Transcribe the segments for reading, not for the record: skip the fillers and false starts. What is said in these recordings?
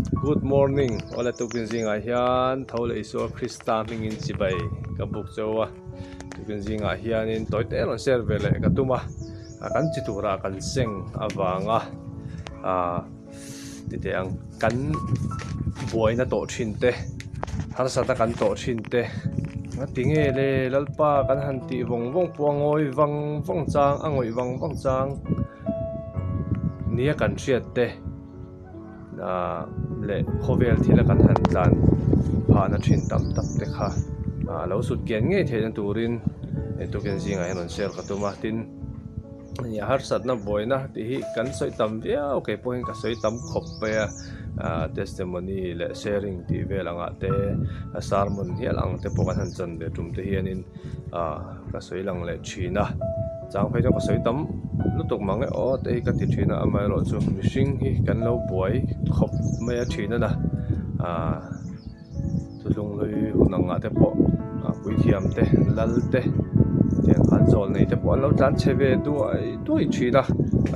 Good morning awle tukin zingah hian tho leh Isua Krista hmingin chibai ka buk cheu a tukin zingah hianin tawi te rawn share ve leh ka tum a kan chi turah kan seng avanga ah titeh ang kan buaina tawh thin te harsatna kan tawh thin te a ti nge le Lalpa kan han tih vawng vawng pawh a ngawi vang vang chang a ngawih vang vang chang nia kan hriat te ah leh khawvel thila kan han tlan phahna thin tam tak te kha ah lo sut kian ngei theihna turin tukin zingah hian rawn share ka tum a tin. Nia harsatna buaina tih hi kan sawi tam viau kei pawhin ka sawi tam khawp mai a ah testimony leh sharing tih vel angah te a sermon hial ang te pawh kan han chan ve tum te hianin ah ka sawi lang leh thin a chang phei chuan ka sawi tam lutuk mang e aw te hi ka ti thin a amaherawhchu mihring hi kan lo buai khawp mai a thin a na ah. Thuthlung hlui hun ang ah te pawh ah puithiam te lal te tiang khan zawl nei te pawh an lo tlan chhe ve duai duai thin a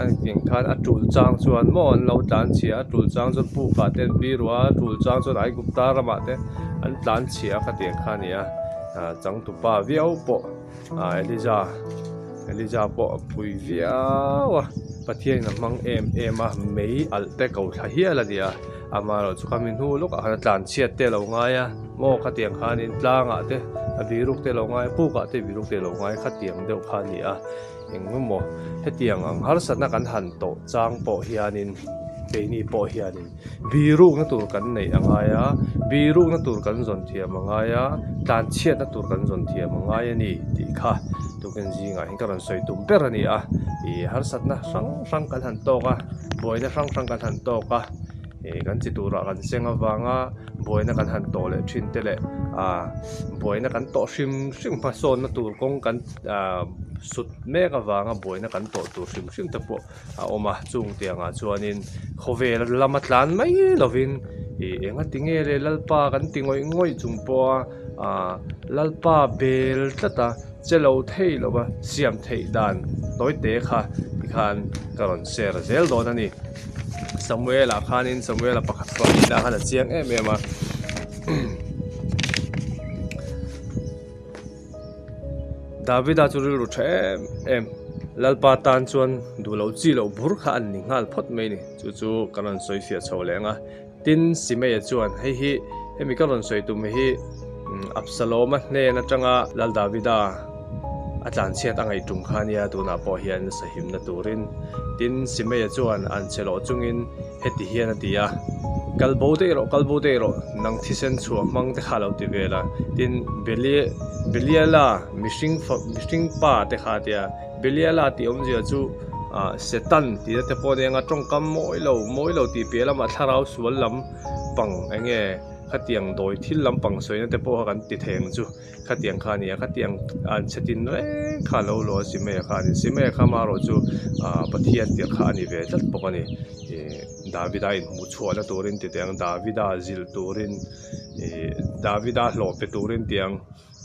a tiang khan a tul chang chuan maw an lo tlan chhia a tul chang chuan puk ah te an bi ruah a tul chang chuan Aigupta ramah te an tlan chhia a khatiang kha a ni a ah changtupa viau pawh. Ah Eliza Eliza pawh a pui viau a Pathianin a hmang em em a mei alh te ko thla hial a ni a amaherawh chu khami hnu lawkah khan a tlan chhiat te a lo ngai a maw khatiang khanin tlangah te a biruk te a lo ngai a pukah te biruk te a lo ngai a khatiang deuh kha a ni a eng emaw hetiang ang harsatna kan han tawh chang pawh hianin keini pawh hianin. Birukna tur kan neih a ngai a, birukna tur kan zawn thiam a ngai a, tlanchhiatna tur kan zawn thiam a ngai a ni tih kha tukin zingah hian ka rawn sawi tum ber a ni a. Ih harsatna hrang hrang kan han tawk a, buaina hrang hrang kan han tawk a, ih kan chi turah kan seng avanga buaina kan han tawh leh thin te leh ah buaina kan tawh hrim hrim hmasawnna tur kawng kan ah sut mek avanga buaina kan tawh tur hrim hrim te pawh a awm a chung tiangah chuanin khawvel lama tlan mai lovin ih enga ti nge le lalpa kan ti ngawih ngawih chung pawha ah lalpa bel tlat a che lo thei lo va siam theih dan tawi te kha tikhan ka rawn share zel dawn a ni Samuel ah khanin Samuel a pakhat pahnih ah khan a chiang em em a. Davida chu rilru tha em em, Lalpa tan chuan duh loh chi loh bur kha an ni nghal phawt mai ni. Chu chu ka rawn sawi fiah chho leh ang a. Tin, Simeia chuan, Hei hi, hemi ka rawn sawi tum hi Absaloma hnen atanga Lal Davida a tlanchhiat a ngaih tum kha nia, tunah pawh hian sahimna turin. Tin, Simeia chuan an che lawh chungin, Heti hian a ti a, Kal bo daih rawh, kal bo daih rawh, nang thisen chhuah hmang te kha lo ti vel a. Tin, Belie, Beliala mihring fa, mihring pa te kha a ti a. Beliala tih awmzia chu ah Setan tihna te pawh a ni ang a, tawngkam mawi lo, mawi lo tih piah lamah thlarau sual lam pang eng nge khatiang dawi thil lam pang sawina te pawh kha kan ti thei ang chu. Khatiang kha a ni a, khatiang an chhe tin reng kha a lo luah a Simeia kha a ni. Simeia kha amaherawh chu ah Pathian tirh kha a ni ve tlat bawk a ni. Ih Davida inhmuh chhuahna turin ti teh ang, Davida zilh turin ih Davida hlawh pe turin tih ang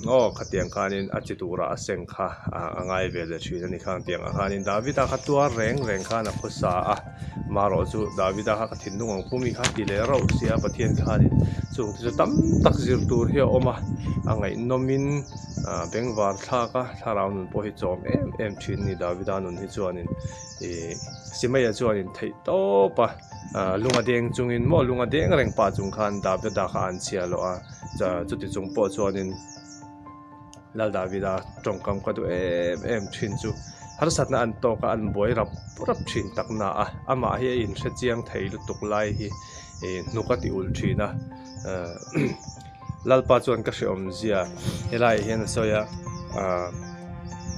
aw khatiang khanin a chi turah a seng kha a ngai ve leh thin a ni khang tiang ah khanin Davida kha tuar reng reng khan a khawsa a. Marawh chu Davida kha ka thinlung ang pumi kha ti leh rauh sia Pathian khanin chung te chu tam tak zir tur hi a awm a, a ngaihnawmin ah bengvar thlak a thlarau nun pawh hi chawm em em thin a ni Davida nun hi chuanin ih Simeia chuanin theih tawp a ah lunga deng chungin maw lunga deng reng pah chung khan Davida kha an chhia loh a chuti chung pawh chuanin. Lal Davida tawngkam ka duh em em thin chu harsatna an tawk a, an buai rap rap thin tak na a, amah hi a inhre chiang thei lutuk lai hi ih hnuk a ti ulh thin a, Lalpa chuan ka hreawm zia helaiah hian a sawi a, ah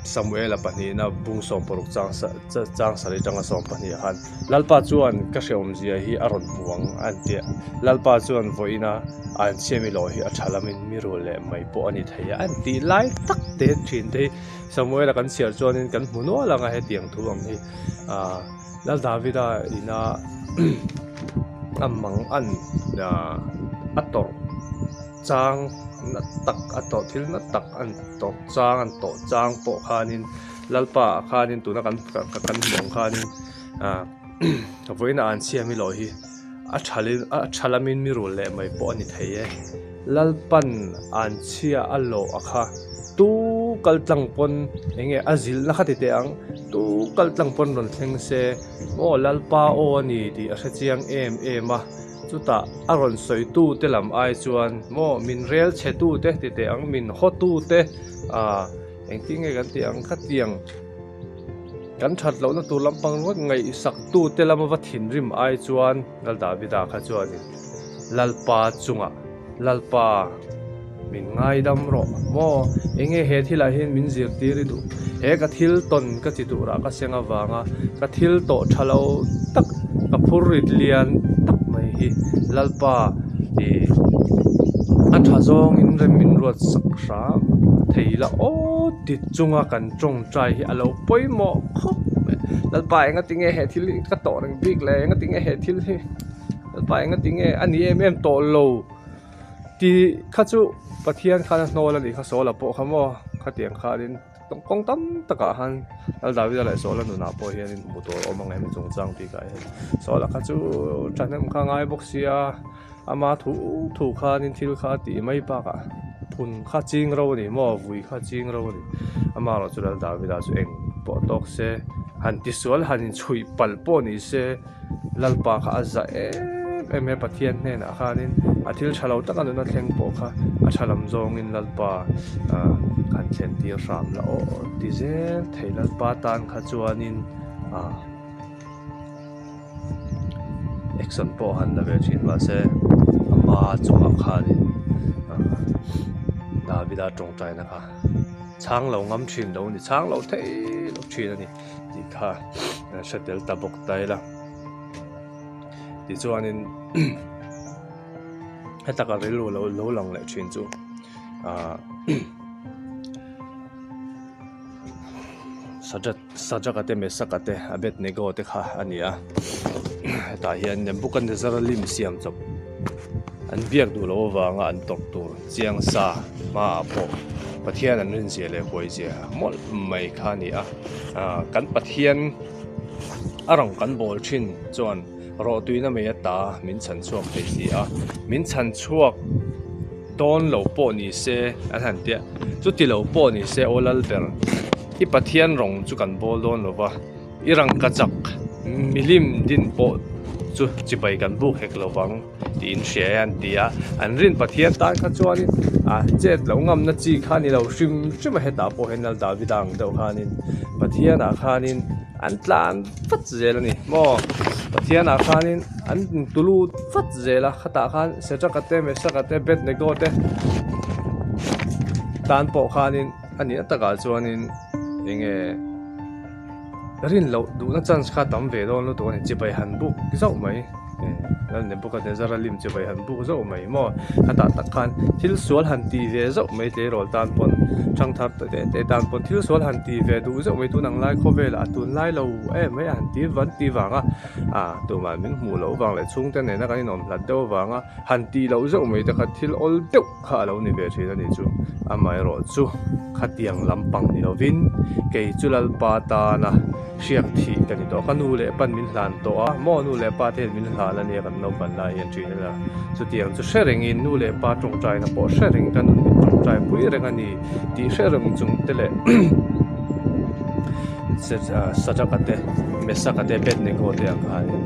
Samuela pahnihna bung 16 chang chang sarih atanga 12 ah khan Lalpa chuan ka hreawm zia hi a rawn hmu ang a ti a, Lalpa chuan vawiina an siam ilo hi a tha lamin mi rul leh mai pawh a ni thei a an tih lai tak te thin te hi Samuela kan chhiar chuanin kan hmu nual ang a hetiang thu ang hi ah Lal Davida ina a mang an a tawrh chang na tak a tawrh thil na tak an tawrh chang an tawh chang pawh khanin Lalpa ah khanin tuna kan kan hmuh ang khanin ah vawiin ah an siam ilo hi. A thalin a tha lamin mi rul leh mai pawh a ni thei e. Lalpan an chhia a lawh a kha tu kal tlang pawn eng nge a zilhna kha ti teh ang, tu kal tlang pawn rawn thleng se maw Lalpa aw a ni tih a hre chiang em em a, chutah a rawn sawi tu te lam ai chuan maw min rel chhe tu te ti teh ang, min haw tu te ah engtin nge kan tih ang khatiang. Kan that lohna tur lampang ringawt ngaihsak tute lama va thinrim ai chuan Lal Davida kha chuanin Lalpa chungah, Lalpa, min ngaidam rawh maw? Enge he thilah hian min zirtir i duh? He ka thil tawn ka chi turah ka seng avanga ka thil tawh tha lo tak, ka phur rit lian tak mai hi Lalpa i a tha zawngin rem min ruat sak hram thei la aw ti chunga kan tawngtai hi a lo pawimawh khawp mai. Lalpa enga tinge he thil hi ka tawh reng bik le, enga tinge he thil hi Lalpa enga tinge a ni em em tawh lo tih kha chu Pathian khan a hnawl a nih kha Saula pawh kha maw khatiang khanin kawng tam takah khan Lal Davida leh Saula nunah pawh hianin hmuh tur a awm ang em chungchang bikah hian Saula kha chu thahnem kha a ngai bawk sia. Ama thu thu khanin thil kha a tih mai bakah phun kha ching ro a ni maw, vui kha ching ro a ni. Amaherawh chu Lal Davida chu eng pawh tawk se, han tisual han inchhuih palh pawh ni se, Lalpa kha a za em em e Pathian hnenah khanin a thil tha lo taka nuna thleng pawh kha a tha lam zawngin Lalpa han thlen tir hram la aw ti zel thei Lalpa tan kha chuanin ah. Action pawh han la ve thin mahse ama chungah khanin Davida tawngtaina kha chhang lo ngam thin lo a ni chhang lo thei lo thin a ni tih kha hre tel ta bawk ta ila tichuanin heta ka rilru lo lo lang leh thin chu ahh. Sadraka te Mesaka te Abednego te kha a ni a hetah hian Nebuchadnezzar lim siam chawp an biak duh loh avanga an tawrh tur chiang sa hmaah pawh Pathian an rinzia leh huaizia mawlh mai kha a ni a ah kan Pathian a rawng kan bawl thin chuan rawhtuina mei ata min chhan chhuak thei si a min chhan chhuak. Dawn lo pawh ni se an han tia, chuti lo pawh ni se aw lal ber, i Pathian rawng chu kan bawl dawn lo va, i rangkachak milim din pawh chu chibai kan buk hek lo vang tiin hria e an ti a, an rin Pathian tan kha chuanin a chet loh ngamna chi kha ni lo hrim hrim a, hetah pawh hian Lal Davida ang deuh khanin Pathianah khanin an tlan vat zel a ni maw, Pathianah khanin an intulut vat zel a, khatah khan Shadrach-a te, Meshach-a te, Abednego te tan pawh khanin a nih na takah chuanin eng nge rin loh duhna chance kha tam ve dawn lutuk a ni, chibai han buk zauh mai Lal Nebuchadnezzar-a lim chibai han buk zauh mai maw, khatah tak khan thil sual han tih ve zauh mai tleirawl tan pawn thangthar te te tan pawn thil sual han tih ve duh zauh mai tun ang lai khawvelah a tunlai lo em mai a han ti van ti vang a. A, tumah min hmuh loh vang leh chhungte nena kan inawm hlat deuh avanga han tih loh zeuh mai te kha thil awl deuh kha a lo ni ve thin a nih chu. Amaherawh chu khatiang lampang ni lovin kei chu Lalpa tana hriak thih ka ni tawh. Ka nu leh pa'n min hlan tawh a, maw nu leh pa te hian min hlan a nia kan naupan lai hian thin a nia. Chutiang chu hre rengin nu leh pa tawngtaina pawh hre reng ka nun min tawngtai pui reng a ni tih hre reng chung te leh Sadraka te, Mesaka te, Abednego te ang khanin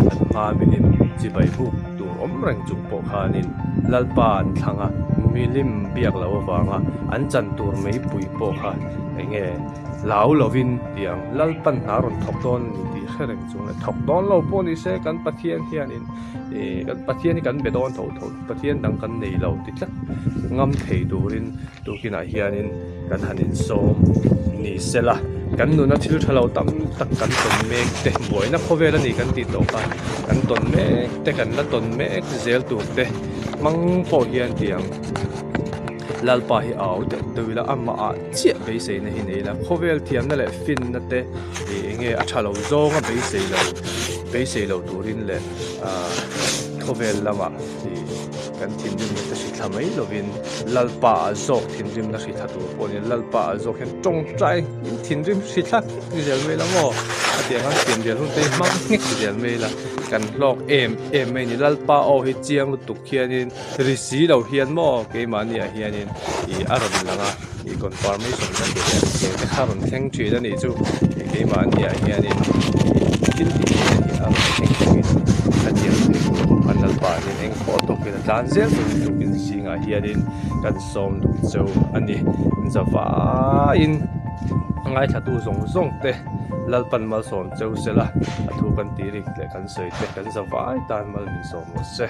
an hma milim chibai buk tur awm reng chung pawh khanin Lalpa an thlang a, milim biak loh avanga an chan tur meipui pawh kha eng nge hlau lovin tiang Lalpan hna rawn thawk dawn a ni tih hre reng chung leh thawk dawn lo pawh ni se kan Pathian hianin ih kan Pathian hi kan be dawn tho tho Pathian dang kan nei lo ti tlat ngam thei turin Tukinah hianin kan han insawm ni sela, kan nuna thil tha lo tam tak kan tawn mek te, buaina khawvel a ni kan tih tawh kha, kan tawn mek te, kan la tawn mek zel tur te hmang pawh hian tiang Lalpa hi a au deuh deuh ila, amah ah chiah beiseina hi nei ila, khawvel thiamna leh finna te ih eng nge a tha lo zawnga beisei lo, beisei lo turin leh ah khawvel lamah ih. Kan thinrimna te hri thla mai lovin Lalpa ah zawk thinrimna hri thla tur pawh a ni. Lalpa ah zawk hian tawngtai in thinrim hri thla zel mai la maw? Hetiang an siam zel hun te hi hmang nghek zel mai ila kan hlawk em em mai a ni. Lalpa aw hi chiang lutuk hianin ri si lo hian maw keimahni ah hianin ih a rawn lang a ih confirmation kan tih leh ang te kha a rawn thleng thin a nih chu ih keimahni ah hianin ih thil tih theih na hi a rawn thleng thin a ni. Hetiang thei tur pawh khan Lalpa ah hian eng khawh tawkin a tlan zel tur tukin zingah hianin kan sawm duh cheu a ni. Zavaiin ngaithlatu zawng zawng te Lalpan malsawm cheu sela a thu kan tih rik leh kan sawi te kan zavai tan mal min sawm rawh se.